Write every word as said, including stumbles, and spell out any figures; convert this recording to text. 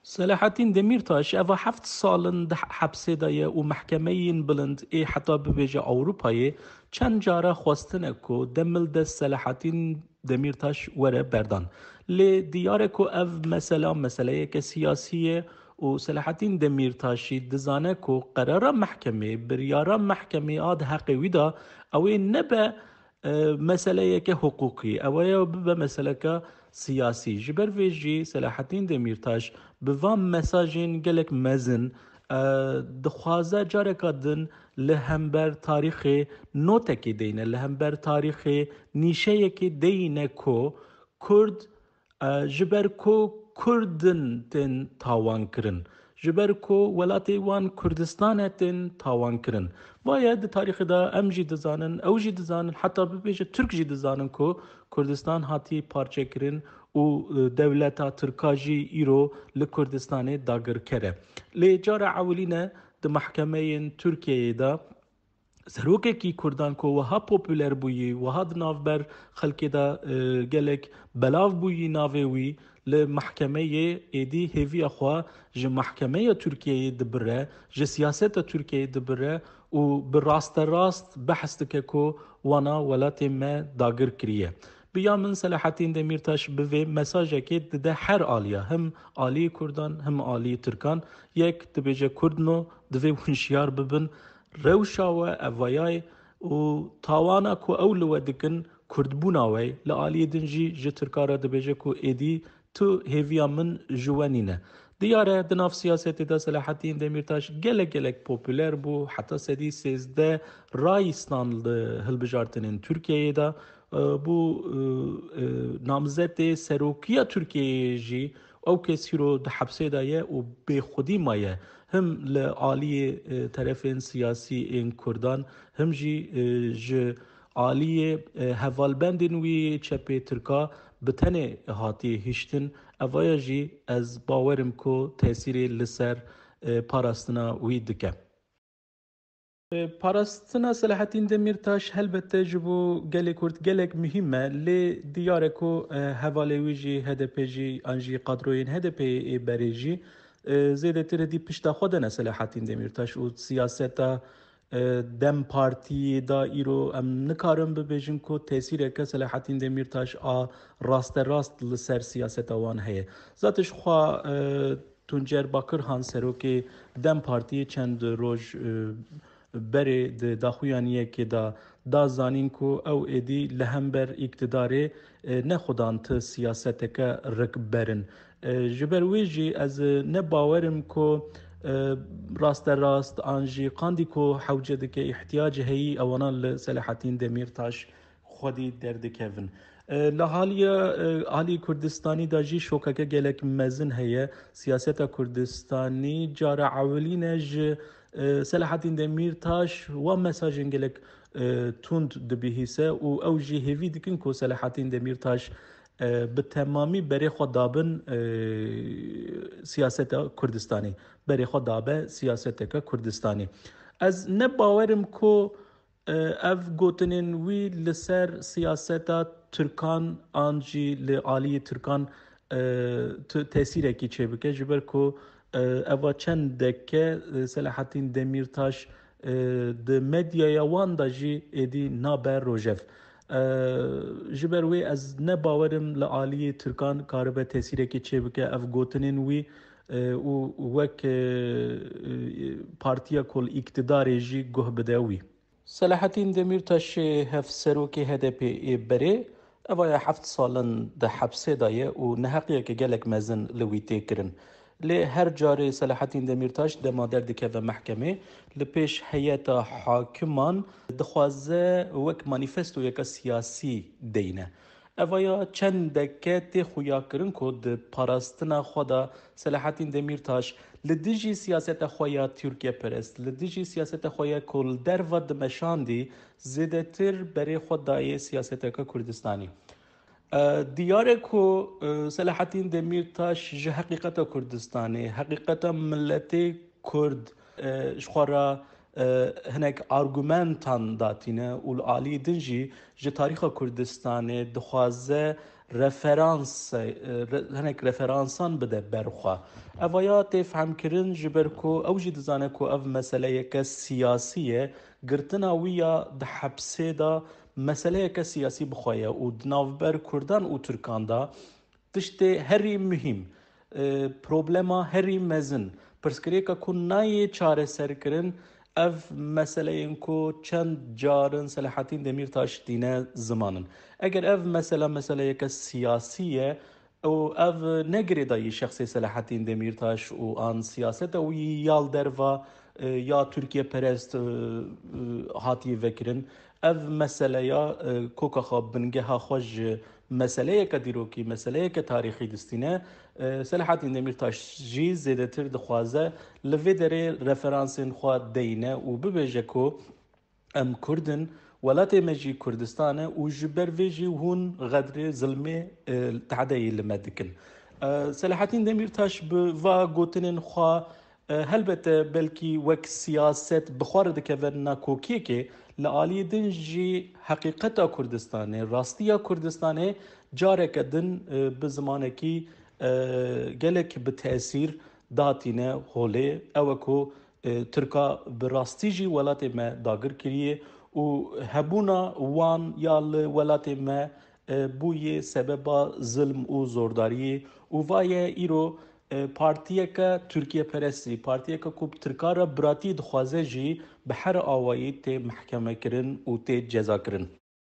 Selahattin Demirtaş eva heft sal in di hepsê de ye û mehkemeyên bilind ê heta bibêje Ewropayê çend cara xwestine ku demildest Selahattin Demirtaş were berdan. Lê diyar e ku ev mesela meseleyeke siyasî ye û Selahattin Demirtaş jî dizane ku qerara mehkemê, biryara mehkemê a di heqê wî de ew ê nebe e, meseleyeke hiqûqî, ew ê bibe meseleke siyasî. Ji ber vê jî Selahattin Demirtaş bi van mesajên gelek mezin, e, dixwaze careka din li hember tarîxê notekê deyne, li hember tarîxê nîşeyekê deyne ku Kurd, e, ji ber ku Kurd in tên tawan kirin. Ji ber ku welatê wan Kurdistan e tên tawan kirin. Vaye di tarîxê de em jî dizanin, ew jî dizanin, heta bibêje Tirk jî dizanin ku Kurdistan hatî parçekirin û, e, dewleta Tirka jî îro li Kurdistanê dagirker e. Lê cara ewilî ne di mehkemeyên Tirkiyeyê de serokekî Kurdan ku wiha populer bûyî, wiha di navber xelkê de, e, gelek belav bûyî navê wî, li mehkemeyê êdî hêviya xwe ji mehkemeya Tirkiyeyê dibire, ji siyaseta Tirkiyeyê dibire û bi rasterast behs dike ku wana welatê me dagir kiriye. Bi ya min Selahattin Demirtaş bivê mesajekê dide her aliya, him aliyê Kurdan, him aliyê Tirkan. Yek dibêje Kurdno, divê hûn şiyar bibin, rewşa we evayayê û tawana ku ew li we dikin, Kurdbûna we ye. Li aliyê din jî ji Tirka re dibêje ku êdî tu hêviya min ji we nîne. Diyar e, di nav siyasetê de Selahattin Demirtaş gelek gelek populer bû, heta sedî sêzdeh rayîstan li hilbijartinên Tirkiyeyê de, e, bû, e, e, namzetê serokiya Tirkiyeyê jî, ew kes hîro di hepsê de ye û bêxwedî maye. Him li aliyê, e, terefên siyasî ên Kurdan, him jî, e, ji aliyê, e, hevalbendên wî çepê Tirka bi tenê hatiye hiştin. Evaya jî ez bawerim ku tesîrê li ser, e, parastina wî dike. E, parastina Selahattin Demirtaş helbette ji bo gelê Kurd gelek muhîm e, lê diyar e ku, e, hevalê wî jî H D P jî an jî kadroyên H D P'ê ê berê jî, e, zêdetir êdî pişta xwe dene Selahattin Demirtaş û siyaseta, e, DEM Partiyê de îro em nikarin bibêjin ku tesîreke Selahattin Demirtaş a rasterast li ser siyaseta wan heye. Zaten ji xwe, e, Tuncer Bakirhan serokê DEM Partiyê çend roj, e, berê di daxuyaniyekê de da zanîn ku ew êdî li hember îktidarê, e, nexwedan ti siyaseteke rikber in. E, ji ber wê jî ez ne bawer im ku, e, rasterast an jî qandî ku hewce dike îhtiyacê heyî ewana li Selahattin Demirtaş xwedî derdikevin. E, li haliya, e, alî Kurdistanî de jî şokeke gelek mezin heye. Siyaseta Kurdistanî cara ewilî ne ji, e, Selahattin Demirtaş wa mesajên gelek, e, tund dibihîse û ew jî hêvî dikin ku Selahattin Demirtaş, e, bi temamî berê xwe dabin, e, siyaseta Kurdistanî. Berê xwe dabe siyaseteke Kurdistanî. Ez ne bawer im ku, e, ev gotinên wî li ser siyaseta Tirkan an jî li aliyê Tirkan, e, tu tesîrekî çêbike, ji ber ku, e, eva çendeke, e, Selahattin Demirtaş, e, di medyaya wan de jî êdî nabe rojev. E, ji ber wê ez ne bawer im li aliyê Tirkan karibe tesîrekê çêbike ev gotinên wî, e, û wek, e, e, partiya ku li îktidarê jî guh bide wî. Selahattin Demirtaşê hevserokê H D P'ê ê berê, evaya heft sal in di hepsê de ye û neheqiyeke gelek mezin li wî tê kirin. Lê her carê Selahattin Demirtaş dema derdikeve mehkemê, li pêş heyeta hakiman dixwaze wek manîfestoyeke siyasî deyne. Evaya çendeke tê xuyakirin ku di parastina xwe de Selahattin Demirtaş li dijî siyaseta xwe ya Tirkiyeperest, li dijî siyaseta xwe ya ku li derve dimeşandî, zêdetir berê xwe dayê siyaseteke Kurdistanî. E, diyar e ku, e, Selahattin Demirtaş ji heqîqeta Kurdistanê, heqîqeta miletê Kurd, e, ji xwe re, e, hinek argumentan datîne û li alî din jî ji tarîxa Kurdistanê dixwaze referans, e, re- hinek referansan bide ber xwe. Evaya tê fehmkirin ji ber ku ew jî dizane ku ev meseleyeke siyasî ye, girtina wî ya di hepsê de meseleyeke siyasî bi xwe ye û di navber Kurdan û Tirkan de tiştê herî muhîm, e, problema herî mezin, pirsgirêka ku nayê çareserkirin, ev meseleyên ku çend carin Selahattin Demirtaş tîne zimanin. Eger ev mesela meseleyeke siyasî ye û ev ne girêdayî şexsê Selahattin Demirtaş û an siyaseta wî ya li derva, e, ya Tirkiye perest, e, e, hatiye vekirin. Ev meseleya, e, koka xwe, bingeha xwe ji meseleyeke dîrokî, meseleyeke tarîxî distîne. E, Selahattin Demirtaş jî zêdetir dixwaze li vê derê referansên xwe deyne û bibêje ku em Kurd in, welatê me jî Kurdistan e û ji ber vê jî hûn xedrê, zilmê, e, tehdeyê li me dikin. E, Selahattin Demirtaş bi va gotinên xwe, e, helbete belkî wek siyaset bi xwe re dikeve nakokiyekê, li aliyê din jî heqîqeta Kurdistanê, rastiya Kurdistanê careke din, e, bi zimanekî, e, gelek bi tesîr datîne holê. Ew e ku, e, Tirka bi rastî jî welatê me dagir kiriye û hebûna wan ya li welatê me, e, bûye sebeba zilm û zordariyê û va ye îro, e, partiyeke Tirkiyeperestî, partiyeke ku Tirka re biratî dixwaze jî bi her awayî tê mehkemekirin û tê cezakirin.